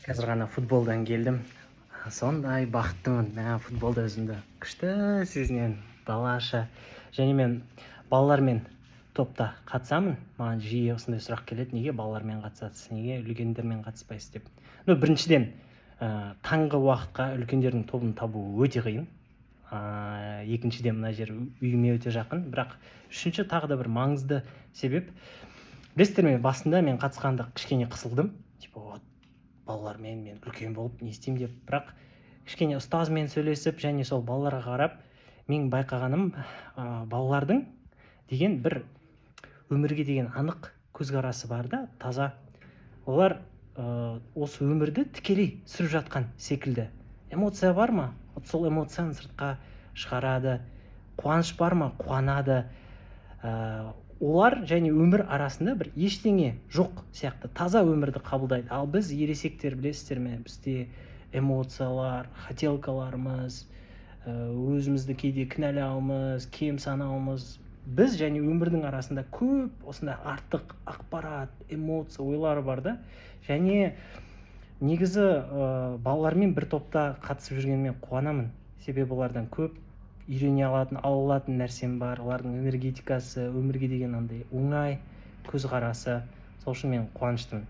Қазір ғана футболдан келдім, сондай бақыттымын. Мә, футболда өзімді күшті сезінемін, балаша. Және мен балалармен топта қатысамын. Маған жиі осындай сұрақ келеді: неге балалармен қатысасыз, неге үлкендермен қатыспайсыз деп. Ну, біріншіден, таңғы уақытқа үлкендердің тобын табу өте қиын. Екіншіден, мына жер үйіме өте жақын. Бірақ үшінші, тағы да бір маңызды себеп, білесіздер ме, басында мен қатысқанда кішкене қысылдым, типа, вот балалармен мен үлкен болып не істеймін деп. Бірақ кішкене ұстазмен сөйлесіп және сол балаларға қарап, мен байқағаным, балалардың деген бір өмірге деген анық көзқарасы бар да, таза. Олар осы өмірді тікелей сүріп жатқан секілді. Эмоция бар ма, вот сол эмоцияны сыртқа шығарады. Қуаныш бар ма, қуанады. Олар және өмір арасында бір ештеңе жоқ сияқты, таза өмірді қабылдайды. Ал біз, ересектер, білесіздер ме, бізде эмоциялар, хотелкаларымыз, өзімізді кейде кінәлауымыз, кем санауымыз, біз және өмірдің арасында көп осындай артық ақпарат, эмоция, ойлар бар да. Және негізі балалармен бір топта қатысып жүргеніме қуанамын, себебі олардан көп үйрене алатын, ала алатын нәрсем бар. Олардың энергетикасы, өмірге деген андай оңай көзқарасы, сол үшін мен қуаныштымын.